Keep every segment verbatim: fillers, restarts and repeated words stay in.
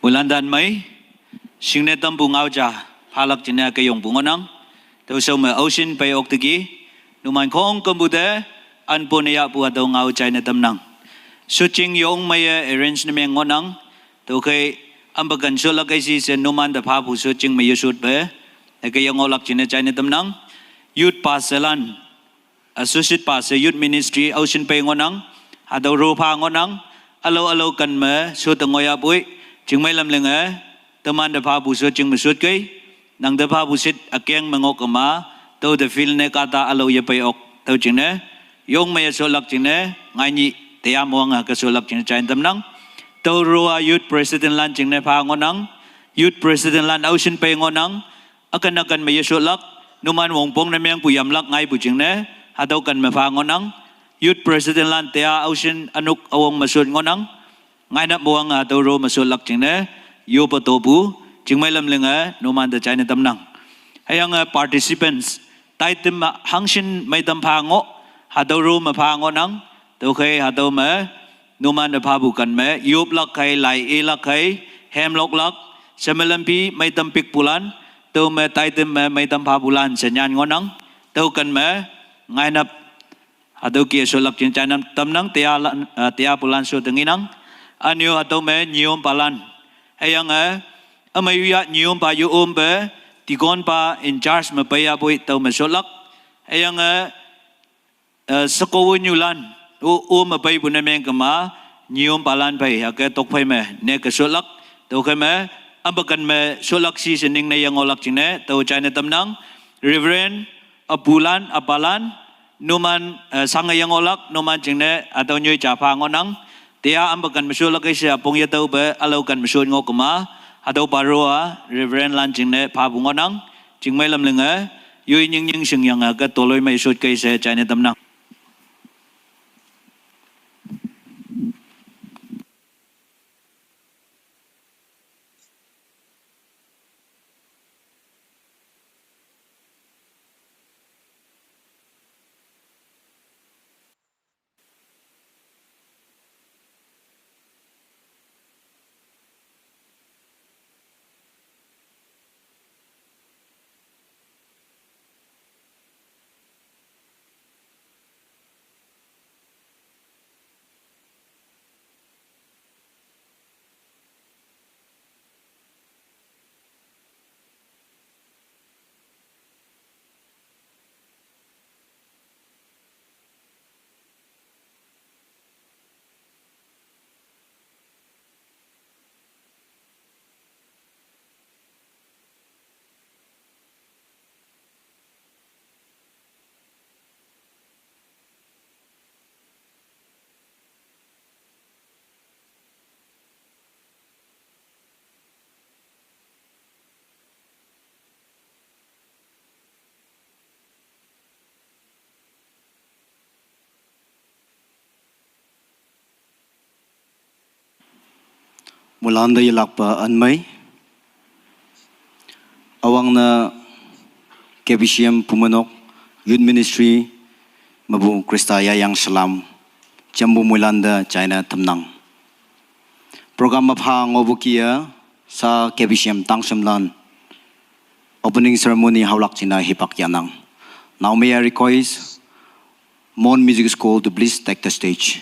Muilan dan mei, shingne tampu ngaoja, phalak jingne ke yongpu ngohnang. Tüo shao me aoshin pei ok teki, numan khongkümpu te, anpu ne yahpu hatüo ngao jaine tamnang. Shotjing yong meiye arrange ne meng ngohnang. Tüokhei, ampe ken shotlak kei shi she numan te phapu shotjing me yeshot pe, ke yengohlak jingne jaine tamnang. Youth pastor lan, associate pastor youth ministry aoshin pei ngohnang, hatüo ro pha ngohnang, ülao ülao ken me shot te ngoiyapoi, chingmei lam linge, teman te phapu shotjing me shot kei, nang te phapu shit ükeng me ngoh kema, tüo te field ne kahta ülao yepei ok, tüo jingne, yong meiye shotlak jingne, ngai nyih, teya moang-a ke shotlak jingne jaine tamnang. Tüo ro-a youth president lan jingne pha ngohnang, youth president lan aoshin pei ngohnang, üken üken me yeshotlak, numan wongpong ne mengpu yamlak ngaipu jingne, hatüo ken me pha ngohnang, youth president lan teya aoshin ünok üwong me shot ngohnang, ngainap moang hatüo ro me shotlak jingne, yope topu, chingmei lam linge, numan te jaine tamnang. Hüyange participants, taitam me hangshin meitam pha ngoh, hatüo ro me pha ngohnang, tüokhei hatüo me, numan te phapu ken me, yoplak khei, lai-ilak khei, hemloklak, sheme lampi, meitam pikpulan, tüo me taitam me, meitam phapulan, she nyan ngohnang, tüo ken me, ngainap, hatüo ke shotlak jingne jaine tamnang, teya lan, eh, teyapulan shot te ngenang, ünyu hatüo me, nyiyompalan, hüyange, ümei yu ya nyiyompa yu ompe, deaconpa in charge me peiyapoi tüo me shotlak, hüyange, eh, shekowenyulan, o, o me peipu ne meng kema, nyiyompalan pei, hüke tokphei me, ne ke shotlak, tüokhei me, ampe ken me shotlak shi she ningne yengohlak jingne, tüo jaine tamnang, Reverend, üpulan, üpalan, numan, eh, shange yengohlak, numan jingne, hatüo nyoi ja pha ngohnang, teya ampe ken me shotlak kei she üpong yetüope, ülao ken me shot ngoh kema, hatüopa ro-a, Reverend lan jingne phapu ngohnang, chingmei lam linge, yoi nying nying shingyange ke toloi mei shot kei she jaine tamnang. Muilan te yelakpa ünmei. Üwangne K B C M Pumeinok Youth Ministry mepu Khrista yayang salam, jampu muilan te jaine tamnang. Program me pha ngohpu kih-e, sa K B C M tangshimlan opening ceremony haolak jingne hipak yahnang. Now may I request Mon Music School to please take the stage.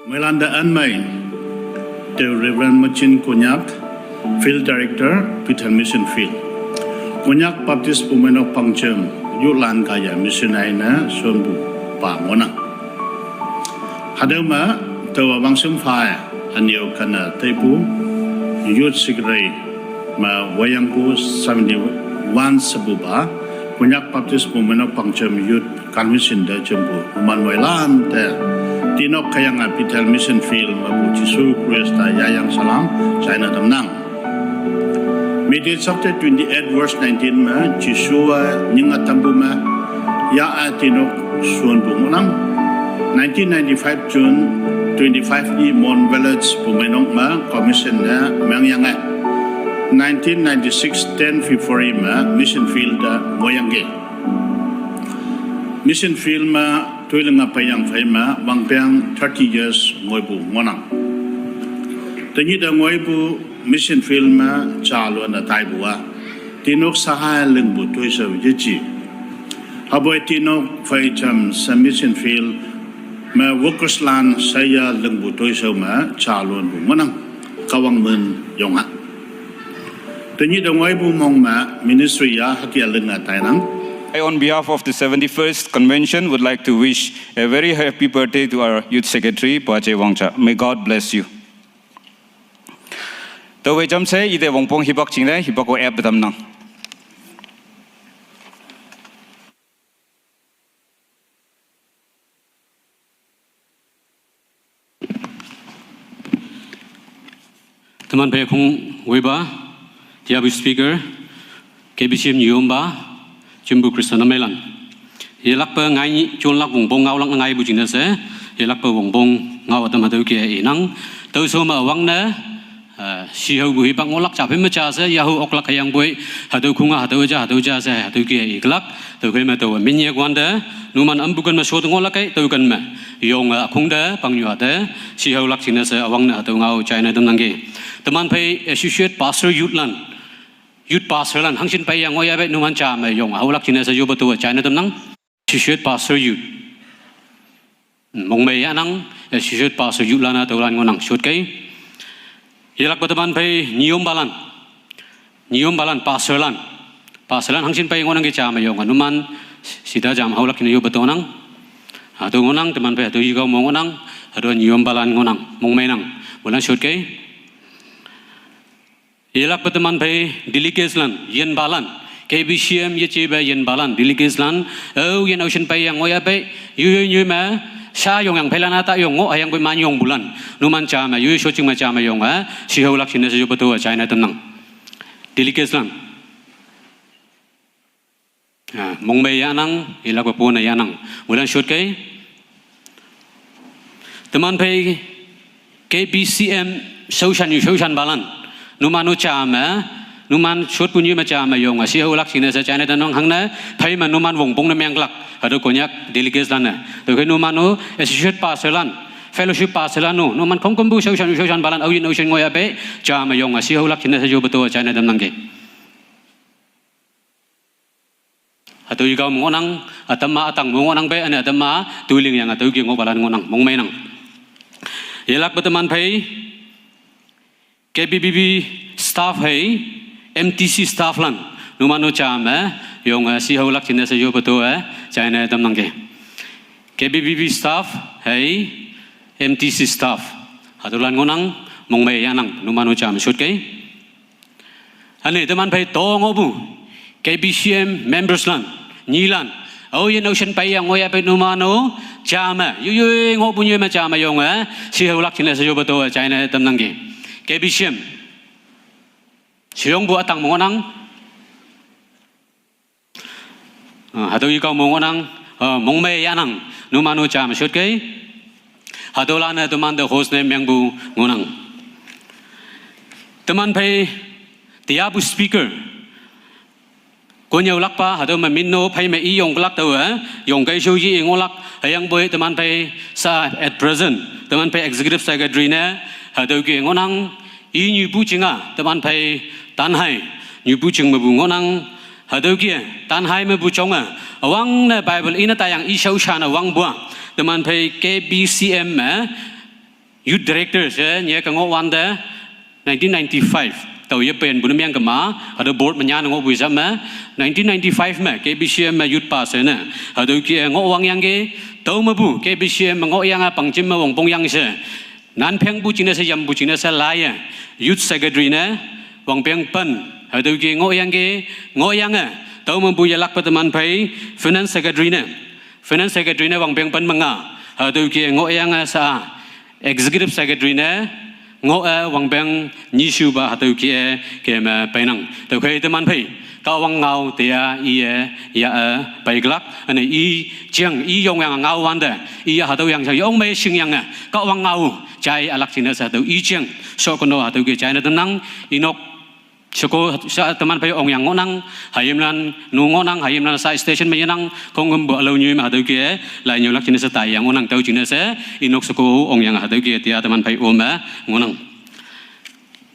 Meilante anmei, teu Reverend Machin Konyak, Field Director, Bethel Mission Field. Konyak Baptist Bumeinok Pangjem, youth lan kaya missionary ne suanbu pa ngohnang. Hatüo me, tüowa wangshim phai, ünyu kane teipu, Youth Secretary, me wayangpu seventy-one shepupa, Konyak Baptist Bumeinok Pangjem Youth Convention te jempu, numan moilan te, tinok kayang-a Bethel Mission Field mepu Jesu Khrista yayang salam, china tamnang. Matthew chapter twenty-eight verse nineteen me, Jesuwa nyinga tampu me, ya-a tinok suanpu ngohnang. Nineteen ninety-five June twenty-five ni Mon Village Bumeinok me commission ne mengyange. Nineteen ninety-six ten February me mission field te moyangki. Mission field me toiling-a peiyang phei me wangpeng thirty years ngoipu ngohnang. Tenyih te ngoipu mission field me jalon-e taipu-a, tinok sahai lingpu toishao yeji. Hüpoi tinok phei jam she mission field me workers lan shaya lingpu toishao me jalonpu ngohnang. Kahwang min yonga. Tenyih te ngoipu mong me ministry ya hüke linge tainang. I, on behalf of the seventy-first convention, would like to wish a very happy birthday to our youth secretary, Paje Wangcha. May God bless you. Taowe jamshe ite wongpong hipak jingne hipak-o ep tamnang. Teman phei khong woipa, tiapu speaker, K B C M nyuyompa, jempu Christian ümeilan. Yelakpe ngai jonlak wongpong ngaolak ngaipu jingne she, yelakpe wongpong ngao ütam hatüo ke inang. Tüo sho me üwangne, eh, shihaopu hipak ngohlak ja phei me ja she, yahao oklak hüyangpoi, hatüo khunga, hatüo ja, hatüo ja she, hatüo ke iklak. Tüokhei me taowe minyek wante, numan ampu ken me shot ngohlak kei, tüo ken me. Yonge ükhong te, pangnyuha te, shihaolak jingne she, üwangne hatüo ngao china tamnangki. Teman phei associate pastor youth lan, youth pastor lan, hangshin peiya ngohya pei numan ja me yonge haolak jingne she yoppe taowe china tamnang. Associate pastor youth. Mongmei yahnang, associate pastor youth lan-a tüolan ngohnang shot kei. Yelakpe teman phei nyuyompalan. Nyuyompalan, pastorlan. Pastorlan hangshin pei ngohnangki ja me yonge. Numan shita ja me haolak jingne yoppe taonang. Hatüo ngohnang, teman phei hatüo yekao mo ngohnang. Hatüo nyuyompalan ngohnang. Mongmeinang. Moilan shot kei. Yelakpe teman phei delegates lan, yinpalan, K B C M yejepe yinpalan, delegates lan, ao yin aoshin peiya ngohya pei, yoiyoi nyoi me, sha yongyang pheilan-a ta yong ngoh, hüyangpoi man yongpulan, numan ja me, yoiyoi shotjing me ja me yonge, shihaolak jingne she yoppe taowe china tamnang. Delegates lan. Ah, mongmei yahnang, yelakpe pone yahnang. Moilan shot kei. Teman phei K B C M shaoshan yu shaoshanpalan. Numan-o ja me, numan shotpu nyoi me ja me yonge, shihaolak jingne she china tamnang hangne, phei me numan wongpong ne menglak, hatüo Konyak delegates lan-e. Tüokhei numan-o associate pastor lan, fellowship pastor lan-o, numan khongkümpu shaoshan yu shaoshanpalan, aoyin aoshin ngohya pei, ja me yonge, shihaolak jingne she yoppe taowe china tamnangki. Hatüo yekao mo ngohnang, ütam-a ütang mo ngohnang pei, üne ütam-a toiling yange tüo ke ngohpalan ngohnang, mongmeinang. Yelakpe teman phei, K B B B staff hei, M T C staff lan, numan-o ja me, yonge shihaolak jingne she yoppe taowe, china tamnangki. K B B B staff hei, M T C staff. Hatüolan ngohnang, mongmei yahnang, numan-o ja me shot kei. Üne teman phei to ngohpu, K B C M members lan, nyilan, aoyin aoshin peiya ngohya pei numan-o, ja me, yoiyoi ngohpu nyoi me ja me yonge, shihaolak jingne she yoppe taowe china tamnangki. K B C M. Sheyongpu ütang mo ngohnang. Ah, hatüo yekao mo ngohnang, ah, mongmei yahnang, numan-o ja me shot kei. Hatüolan-e temante host ne mengpu ngohnang. Teman phei, tiapu speaker. Konyaolakpa, hatüo me min-o phei me i yongkelak taowe, yongkei sho ye ngohlak, hüyangpoi teman phei sa at present, teman phei executive secretary ne, hatüo ke ngohnang, i nyupu jinga, teman phei tanhai, nyupu jing mepu ngohnang, hatüo ke, tanhai mepu jonge, üwangne Bible ine tayang i shaoshan-e wangpu-a, teman phei K B C M me, Youth Director she nyeke ngohwante, nineteen ninety-five tao yepen pune meng kema, hatüo board me nyane ngohpu sap me, nineteen ninety-five me K B C M me youth pa she ne, hatüo ke ngohwangyangki, tüo mepu K B C M me ngohyange pangjim me wongpong yang she, nanphengpu jingne she yampu jingne she laiye, Youth Secretary ne, wangpeng pen, hatüo ke ngohyangki, ngohyange, tüo mepu yelakpe teman phei, Finance Secretary ne, Finance Secretary ne wangpeng pen me nga, hatüo ke ngohyange sha-a, Executive Secretary ne, ngoh-e wangpeng nyishupa hatüo ke, keme peinang. Tüokhei teman phei, Kahwang ngao tea iye, ya-e, peiklak, üne i jeng, i yongyange ngaowante, iye hatüo yang sha yongmei shingyange, Kahwang ngao, jai ülak jingne she hatüo i jeng, shokono hatüo ke jaine tamnang, inok, sheko sha teman phei ongyang ngohnang, hayimlan nu ngohnang, hayimlan sha station me yenang, khongkümpu ülao nyoi me hatüo ke, lai nyolak jingne she taiyang ngohnang tüo jingne she, inok sheko ongyang hatüo ke tia teman phei ome ngohnang.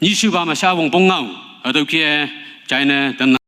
Nyishupa me sha wongpong ngao, hatüo ke, jaine tamnang.